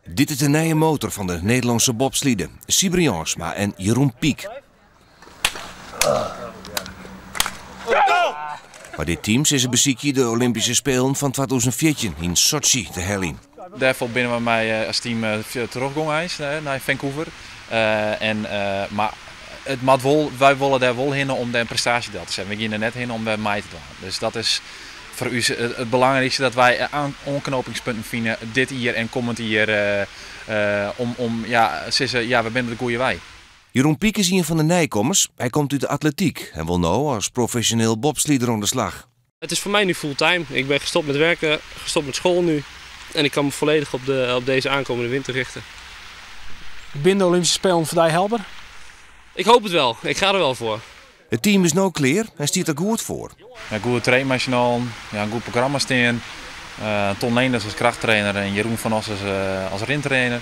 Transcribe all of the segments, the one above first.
Dit is de nije motor fan de Nederlânske bobslide, Sybren Jansma en Jeroen Piek. Mei dit team sille se besykje de Olympyske Spelen fan 2014 yn Sotsji te heljen. Dêrfoar binne we mei as team trochgong eins nei Vancouver. En, mar it moat wol, wy wolle dêr wol hinne om dêr in prestaasje del te setten. We gean der net hinne om wer mei te dwaan. Dus dat is foar ús it belangrykste dat wy oanknopingspunten fine dit jier en kommend jier om ja, sizze ja, we binne op de goede wei. Jeroen Piek is ien fan de nijkommers. Hy komt út de atletyk en wol no as profesjoneel bobslider oan de slach. Het is voor mij nu fulltime. Ik ben gestopt met werken, gestopt met school nu. En ik kan me volledig op deze aankomende winter richten. Binne de Olympyske Spelen foar dy helber? Ik hoop het wel. Ik ga er wel voor. It team is no klear en stiet der goed foar. Ja, goede trainmasine, ja, in goed programma stean. Ton Leenders as krachttrainer en Jeroen van Os as rintrainer.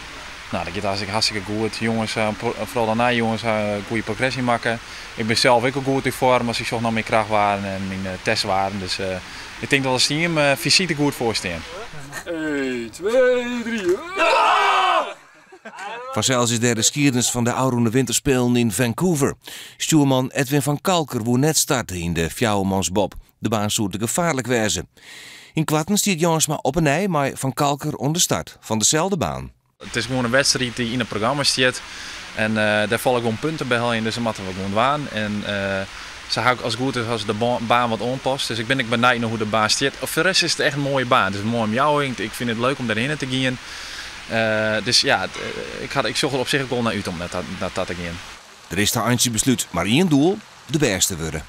Nou, dat giet hartstikke, hartstikke goed. Jonges, foaral de nije jonges, ha in goede progressy makke. Ik bin sels ek al goed yn foarm as ik sjoch nei myn krachtwaarden en myn testwaarden. Dus ik tink dat as team fysyk der goed foar stean. 1, 2, 3. Fansels is dêr de skiednis fan de ôfrûne Winterspelen yn Vancouver. Stjoerman Edwin van Calker woe net starte yn de fjouwermansbob. De baan soe te gefaarlik wêze. Ynkoarten stiet Jansma op 'e nij mei Van Calker oan de start fan deselde baan. It is gewoan in wedstriid dy't yn it programma stiet. En dêr falle gewoan punten by heljen, dus dat moatte we gewoan dwaan. En se ha as it goed is as de baan wat oanpast. Dus ik bin ek benijd nei hoe't de baan stiet. Foar de rest is it echt in moaie baan. It is in moaie omjouwing. Ik fyn it leuk om dêrhinne te gean. Dus ja, ik, ik sjoch der op sich ek wol nei út om nei ta te gean. Der is ta eintsjebeslút mar ien doel, de bêste wurde.